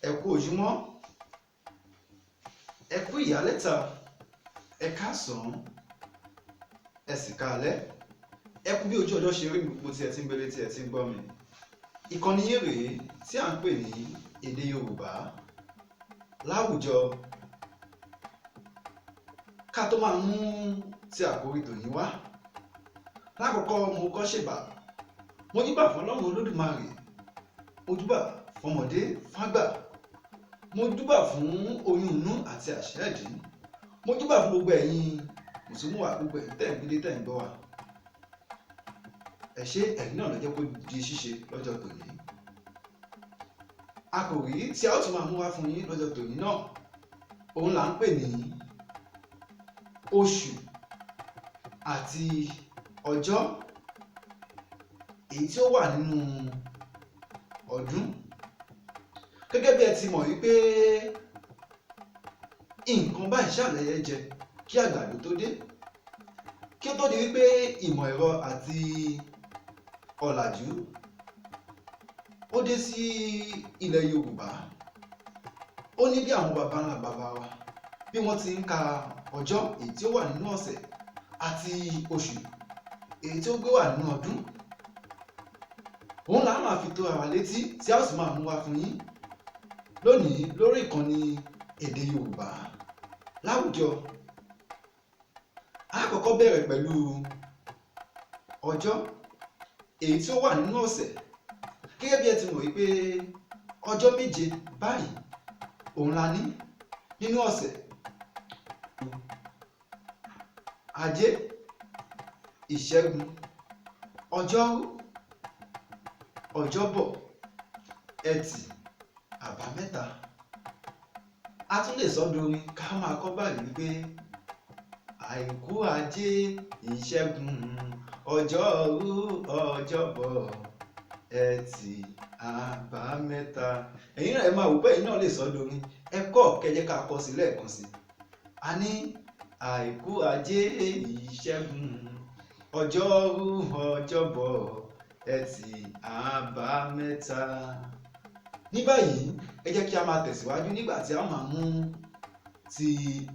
Ẹ kú ojúmọ́, ẹ kú ìyálẹ̀ta, ẹ káàsán, ẹ sì káalẹ́. Ẹ kú bí ojú ọjọ́ ṣe rí gbogbo tí ẹ ti ń gbélé tí ẹ ti ń gbọ́ mi. Ìkànnì yín rèé tí à ń pè ní Èdè Yorùbá Láwùjọ. Ká tó máa mú ti àkórí tòní wá, lákọ̀ọ́kọ́ mo kọ́ ṣèbà, mo júbà fọlọ́run Olódùmarè, mo júbà fọmọdé fágbà, mo júbà fún oyún inú àti àṣẹ́ẹ̀dí, mo júbà fún gbogbo ẹ̀yin mùsùlùmí wa, gbogbo ẹ̀yin tẹ̀ ń gbélé tẹ̀ ń gbọ́ wa. Ẹ ṣé, ẹ̀yin náà ló jẹ́ kó di ṣíṣe lọ́jọ́ tòní. Àkòrí tí a ó tún máa mú wá fún yín lọ́jọ́ tòní náà, òun là ń pè ní oṣù àti ọjọ́ èyí tí ó wà nínú ọdún. Gẹ́gẹ́ bí ẹ ti mọ̀ wípé nǹkan báyìí ṣàlẹyẹ jẹ kí àgbàdo tó dé, kí ó tó di wípé ìmọ̀ ẹ̀rọ àti ọ̀làjú ó dé sí ilẹ̀ Yorùbá, ó ní bí àwọn baba ńlá baba wa bí wọ́n ti ń ka ọjọ́ èyí tí ó wà nínú ọ̀sẹ̀ àti oṣù èyí tí ó gbé wà nínú ọdún. Òun là á máa fi tó ara létí tí a ó sì máa mú wá fún yín lónìí lórí ìkànnì Èdè Yorùbá Láwùjọ. A kọ́kọ́ bẹ̀rẹ̀ pẹ̀lú ọjọ́ èyí tí ó wà nínú ọ̀sẹ̀. Gẹ́gẹ́ bí ẹ ti mọ̀ wípé ọjọ́ méje báyìí òun la ní nínú ọ̀sẹ̀. Ajé, Ìṣẹ́gun, Ọjọ́rú, Ọjọ́bọ̀, Ẹtì, Àbámẹ́ta. A tún lè sọ dorin ká máa kọ́ báyìí wípé Àìkú, Ajé, Ìṣẹ́gun, Ọjọ́rú, Ọjọ́bọ̀, Ẹtì, Àbámẹ́ta. Ẹ̀yin náà ẹ máa wò pé ẹ̀yin náà lè sọ dorin. Ẹ kọ́ kẹjẹ ká kọ sí lẹ́ẹ̀kan sí. A ní Àìkú, Ajé, Ìṣẹ́gun, Ọjọ́rú, Ọjọ́bọ̀, Ẹtì, Àbámẹ́ta. Ní báyìí, ẹ jẹ́ kí a máa tẹ̀síwájú nígbà tí a máa mú ti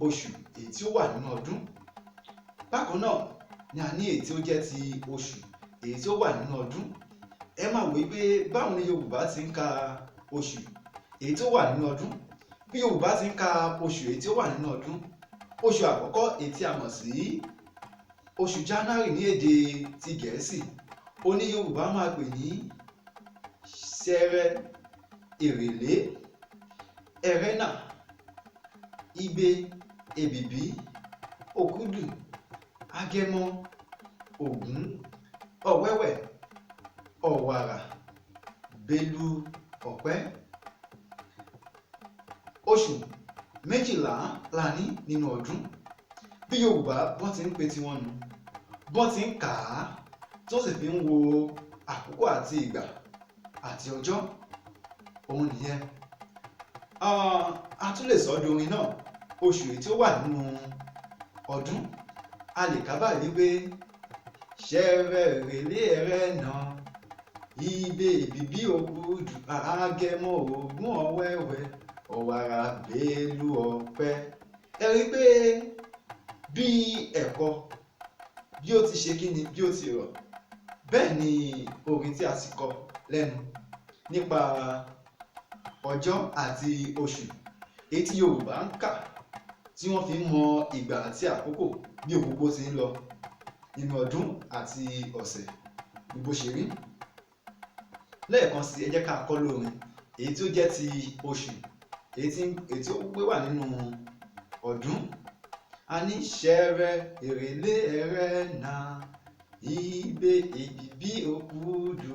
oṣù èyí tí ó wà nínú ọdún. Bákan náà ni a ní èyí tí ó jẹ́ ti oṣù èyí tí ó wà nínú ọdún. Ẹ máa wò wípé báwo ni Yorùbá ti ń ka oṣù èyí tí ó wà nínú ọdún. Bí Yorùbá ti ń ka oṣù èyí tí ó wà nínú ọdún, oṣù àkọ́kọ́ èyí tí a mọ̀ sí oṣù January ní èdè ti Gẹ̀ẹ́sì, ó ní Yorùbá máa pè ní Ṣẹrẹ, Èrèlé, Ẹrẹ́nà, Igbe, Èbìbí, Òkúdù, Agẹmọ, Ògún, Ọ̀wẹ́wẹ̀, Ọ̀wàrà, Bélú, Ọ̀pẹ́. Oṣù méjìlá la ní nínú ọdún. Bí Yorùbá bọ́n ti ń pe tiwọn nù, bọ́n ti ń kà á, tí wọ́n sì fi ń wo àkókò àti ìgbà àti ọjọ́, òun nìyẹn. A tún lè sọ dorin náà, oṣù èyí tí ó wà nínú ọdún. A lè kà báyìí wípé Ṣẹrẹ, Èrèlé, Ẹrẹ́nà, Igbe, Èbìbí, Òkúdù, Agẹmọ, Ògún, Ọ̀wẹ́wẹ́, Ọ̀wàrà, Bélú, Ọ̀pẹ́. Ẹ rí i pé bí ẹ̀kọ bí ó ti ṣe kíni bí ó ti rọ̀, bẹ́ẹ̀ ni orin tí a sì kọ lẹ́nu nípa ọjọ́ àti oṣù èyí tí Yorùbá ń kà tí wọ́n fi ń mọ ìgbà àti àkókò bí òkókó ti ń lọ nínú ọdún àti ọ̀sẹ̀ bí bó ṣe rí. Lẹ́ẹ̀kan sí, ẹ jẹ́ ká kọ́ lórin èyí tí ó jẹ́ ti oṣù èyí tí ó gbé wà nínú ọdún. A ní Ṣẹrẹ, Èrèlé, Ẹrẹ́nà, Igbe, Èbìbí, Òkúdù,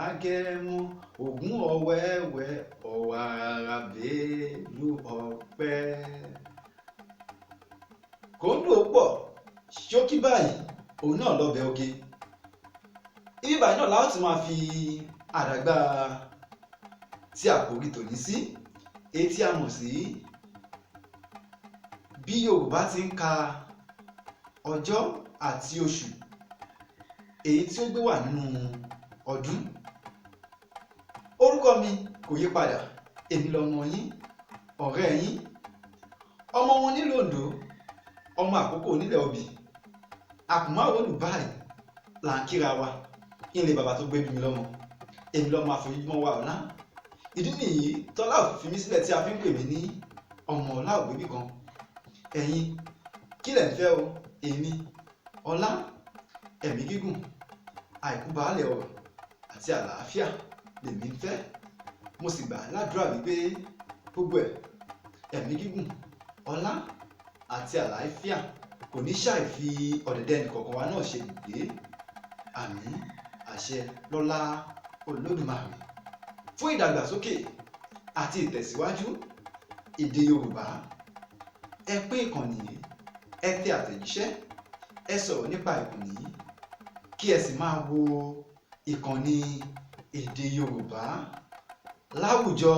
Agẹmọ, Ògún, Ọ̀wẹ́wẹ́, Ọ̀wàrà, Bélú, Ọ̀pẹ́. Kòńdò pọ̀ ṣókí báyìí, òun náà lọ́bẹ̀ oge. Ibi báyìí náà la ó ti máa fi àdàgbà tí àkòrí tòní sí, èyí tí a mọ̀ sí bí Yorùbá ti ń ka ọjọ́ àti oṣù èyí tí ó gbé wà nínú ọdún. Orúkọ mi kò yí padà, Èmi lọmọ yín, ọ̀rẹ́ yín, ọmọ wọn nílùú Oǹdó, ọmọ Àkókò onílẹ̀ obì, àkùnmáwòlù báyìí là ń kíra wa ilé bàbá tó gbé bí mi lọ́mọ. Èmi lọ́mọ àforíjúmọ́ wa ọ̀la. Ìdí nìyí tọ́lá ò fi mí sílẹ̀ tí a fi ń pè mí ní ọmọ ọlá ògbébì kan. Ẹ̀yin kí lẹ̀ ń fẹ́ o? Èmi ọlá, ẹ̀mí gígùn, àìkú baálẹ̀ ọ̀rọ̀ àti àlàáfíà lèmi ń fẹ́. Mo sì gbà ládùúrà wípé gbogbo ẹ̀, ẹ̀mí gígùn, ọlá àti àlàáfíà kò ní ṣàì fi ọ̀dẹ̀dẹ̀ ẹnìkọ̀ọ̀kan wa náà ṣe ibùgbé. Àmín, àṣẹ lọ́lá Olódùmarè. Fún ìdàgbàsókè àti ìtẹ̀síwájú èdè Yorùbá, ẹ pín ìkànnì yìí, ẹ tẹ àtẹ̀jíṣẹ́, ẹ sọ̀rọ̀ nípa ìkànnì yìí, kí ẹ sì máa wo ìkànnì èdè Yorùbá láwùjọ.